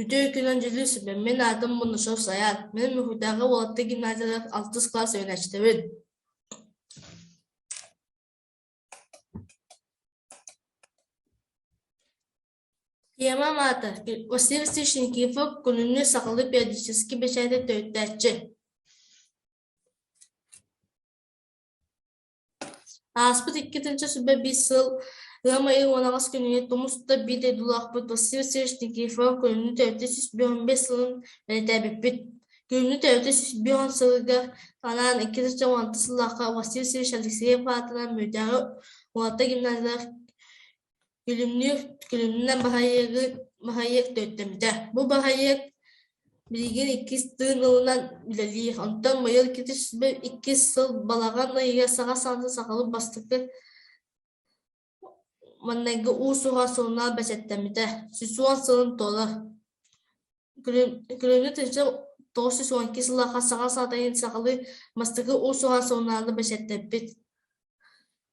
Үтүө күнүнэн дьүүллүүр сүбэ. Мин аатым Муннушов Саян. Мин Мөхүтээҕи уолаттар гимназиялар алтыс кылаас үөрэнээччитэбин. Тиэмэм аата Василий Васильевич Никифоров күнүнү сахалыы периодическай бэчээти төрүттээччи. Ааспыт 2021 сыл ыам ыйын 18 күнүгэр тумус тутар биир дойдулаахпыт Василий Васильевич Никифоров күнүнү 455 сылын бэлиэтээбиппит. Күнүнү 450 сылыгар анаан 2016 сыллаахха Василий Васильевич Алексеев аатынан Мүрүтээҕи уолаттар гимназиялар Күлүмнүүр күлүмнэн баһайыгы баһайык төрүттэммитэ. Бу баһайык билигин иккис тыын ылынан үлэлиир. Онтон быйыл 2002 сыл балаҕан ыйыгар саҥа саҥата сахалыы бастакы маҥнайгы уус-уран сурунаал бэчээттэммитэ. 110 сылын туолар. Күлүмнүү 1912 сыллаахха саҥа саатайын сахалыы бастакы уус-уран сурунаалы бэчээттэппит.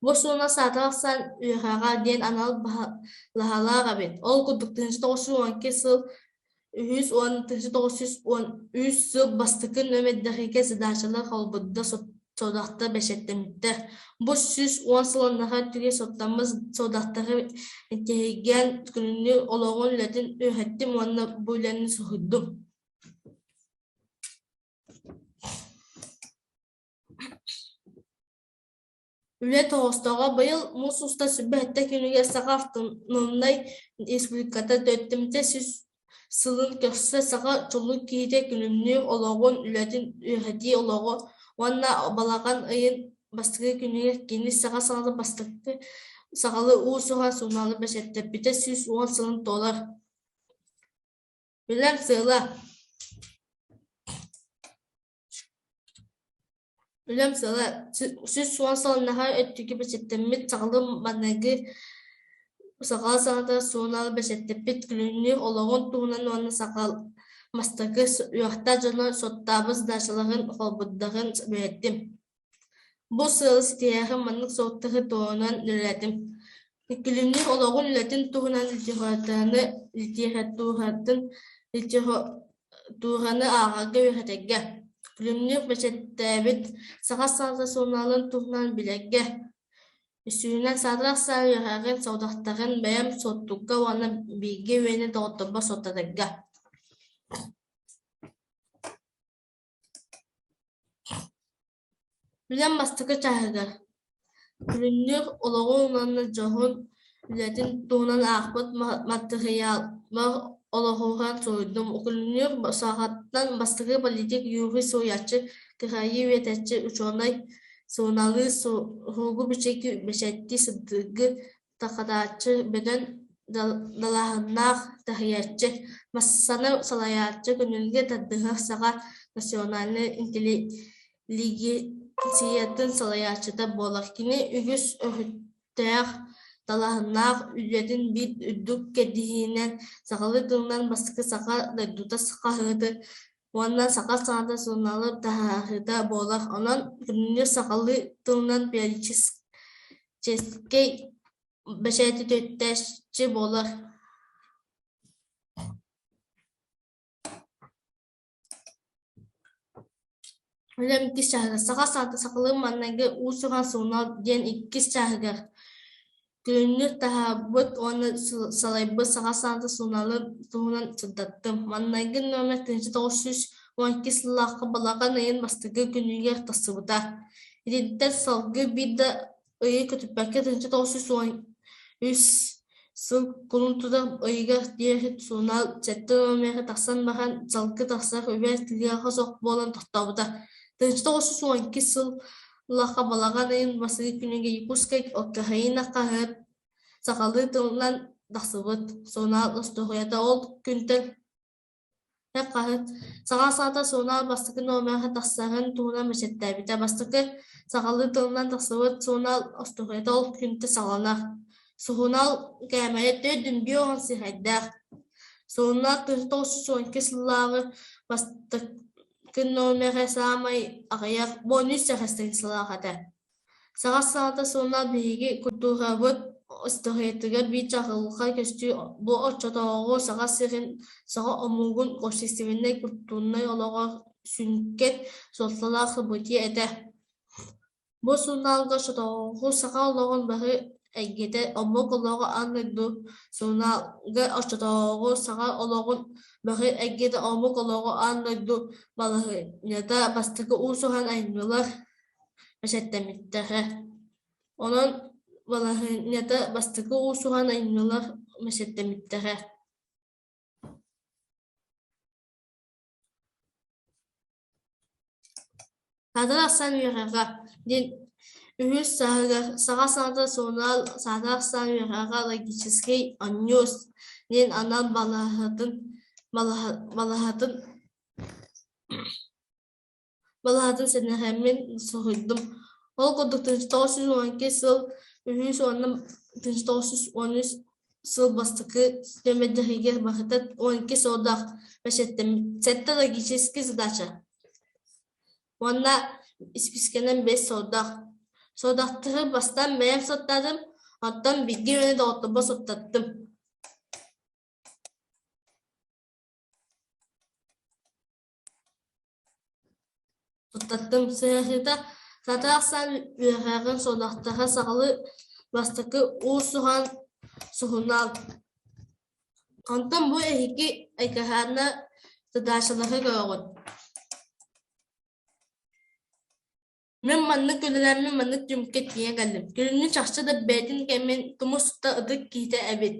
Бу сууна саатар ахсаан үөһэҕэ диэн анал лаһалаах эбит. Ол курдук 1912 сыл үһүс уонна 1913 сыл бастакы нүөмэрдээхигэ задачалар холбордо сорудахтар бэчээттэммиттэр. Бу 110 сылыннаха өттүгэр суоттаммыт сорудахтары интэриэһиргээн күнүнү олоҕун үлэтин үөрэттим уонна бу үлэни суруйдум. Үлэ тоҕостоҕо быйыл муус устар 27 күнүгэр Саха автономнай республиката төрүттэммитэ 100 сылын көрсө саха чулуу киһитэ күлүмнүүр олоҕун, үлэтин үөрэтии олоҕу уонна балаҕан ыйын бастакы күнүгэр кини саха саҥата бастакы сахалыы уус-уран сурунаалы бэчээттэппитэ 110 сылын туолар. Үлэм сыала Үлэм сыала 110 сылыннаһар өттүгэр бэчээттэммит сахалыы маҥнайгы сахалыы саҥата сурунаал бэчээттэппит күлүмнүүр олоҕун туһунан уонна саха бастакы үөрэхтээх дьоно суоттаабыт задачаларын холбурдарын үөрэттим. Бу сыалы ситиһээри маннык суоттары туһунан үлэлээтим. Күлүмнүүр олоҕун үлэтин туһунан литератураны литературатын литератураны ааҕарга үөрэтэргэ, Күлүмнүүр бэчээттээбит «Саха саҥата» сурунаалын туһунан билэргэ, үсүһүнэн, саатар ахсаан үөрэҕин, сорудахтарын бэйэм суоттуурга уонна бииргэ үөрэнэр доҕотторбор суоттатарга. Үлэм бастакы чааһыгар Күлүмнүүр олоҕун уонна дьоһун үлэтин туһунан аахпыт матырыйаалбар олоҕуран суруйдум. Күлүмнүүр саҕаттан бастакы политик, юрист, суруйааччы, кыраайы үөрэтээччи, учуонай, суруналыыс, суругу-бичиги бэчээттии сырдыгы тарҕатааччы, бөдөҥ далааһыннаах таһыйааччы, массаны салайааччы, көҥүлгэ тардыһар саха национальнай интеллигенциятын салайааччыта буолар. Кини үгүс өрүттээх, талааһыннаах үлэтин биир үрдүк кэрдииһинэн сахалыы тылынан бастакы саха дойдута хаһыаты уонна «Саха саҥата» сурунаалы таһаарыыта буолар. Онон күннүк сахалыы тылынан периодическэй бэчээти төрүттээччи буолар. Үлэм иккис чааһыгар «Саха саҥата сахалыы маҥнайгы уус-уран сурунаал» диэн иккис чааһыгар Күннүк таһаарбыт уонна салайбыт «Саха саҥата» сурунаалы туһунан сырдаттым. Маҥнайгы номер 1912 сыллаахха балаҕан ыйын бастакы күнүгэр тахсыбыта. Итинтэн салгыы биир да ыйы көтүппэккэ 1913 сыл кулун тутар ыйыгар диэри сурунаал сэттэ номерэ тахсан баран салгыы тахсар үбэ тыаҕа суох буолан тохтообута. 1912 сыл Лаха балаҕан ыйын бастакы күнүгэр Якутскай Украина хаһыат сахалыы тылынан тахсыбыт. Сурунаал устуоруйата ол күнтэн хаһыат Саха саата сурунаал бастакы номера тахсарын туһунан бэчээттээбитэ. Бастакы сахалыы тылынан тахсыбыт сурунаал устуоруйата ол күнтэн саҕаланар. Сурунаал кээмэйэ 450 сирэйдээх. Сурунаал 1912 сыллааҕы бастакы Күн номера саамай аҕыйах бонус саҕастыҥ сылаах этэ. Саҕас саҥата сурунаал биһиги культурабыт Ыстатыйатыгар биир чаҕылхай көстүү бу оччотооҕу Саха сирин саха омугун общественнай культурнай олоҕор сүҥкэн суолталаах событие этэ. Бу сурунаалга оччотооҕу саха олоҕун бары эйгэтэ, омук олоҕо аан дойду сурунаалга оччотооҕу саха олоҕун бары эйгэтэ, омук олоҕо аан дойду балаһыанньата бастакы уус-уран айымньылар бэчээттэммиттэрэ. Онон балаһыанньата бастакы уус-уран айымньылар бэчээттэммиттэрэ. Саатар ахсаан үөрэҕэ диэн үһүс сааһыгар саха саҥата сурунаал «Саатар ахсаан үөрэҕэ логическай оонньуу» диэн анал балаһатын балаһатын балаһатын сэнэхэммин соһуйдум. Ол курдук 1912 сыл үһүс уонна 1913 сыл бастакы түмэдэһигэр барыта 12 сорудах бэчээттэммит сэттэ логическай задача уонна испиискэнэн биэс сорудах. Сорудахтары бастаан бэйэм суоттаатым, оттон бииргэ үөрэнэр доҕотторбор суоттаттым. Туттаттым сыһыарыыта сатаах ахсаан үөрэҕин сорудахтара саҕалыы бастакы уус-уран сурунаал. Онтон бу эһиги айгыраана задачалары көрөҕүт. Мин маннык үлэлээммин маннык түмүккэ тиийэн кэллим. Күлүмнүү чахчы да бэйэтин кэмин тумус тутта ытык киһитэ эбит.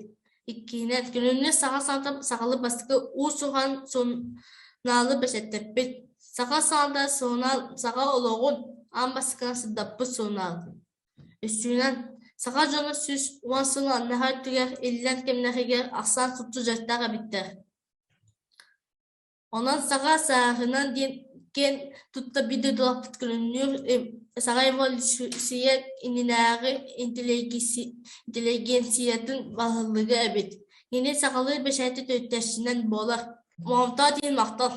Иккиһинэн, күлүмнүү саха саҥата сахалыы бастакы уус-уран сурунаалы бэчээттэппит. Саха саҥата сурунаал саха олоҕун аан бастакынан сырдаппыт сурунаал. Үсүһүнэн, саха дьоно 110 сыл аннараа өттүгэр иллэҥ кэмнэригэр ахсаан супту дьарыктаах эбиттэр. Онон саха сааһынан диэн киэн тутта биир дойдулаахпыт Күлүмнүүр саха эволюция иннинээҕи интеллигенциятын баһылыга эбит. Кини сахалыы бэчээти төрүттээччинэн буолар. Моһомтоо диэн махтал.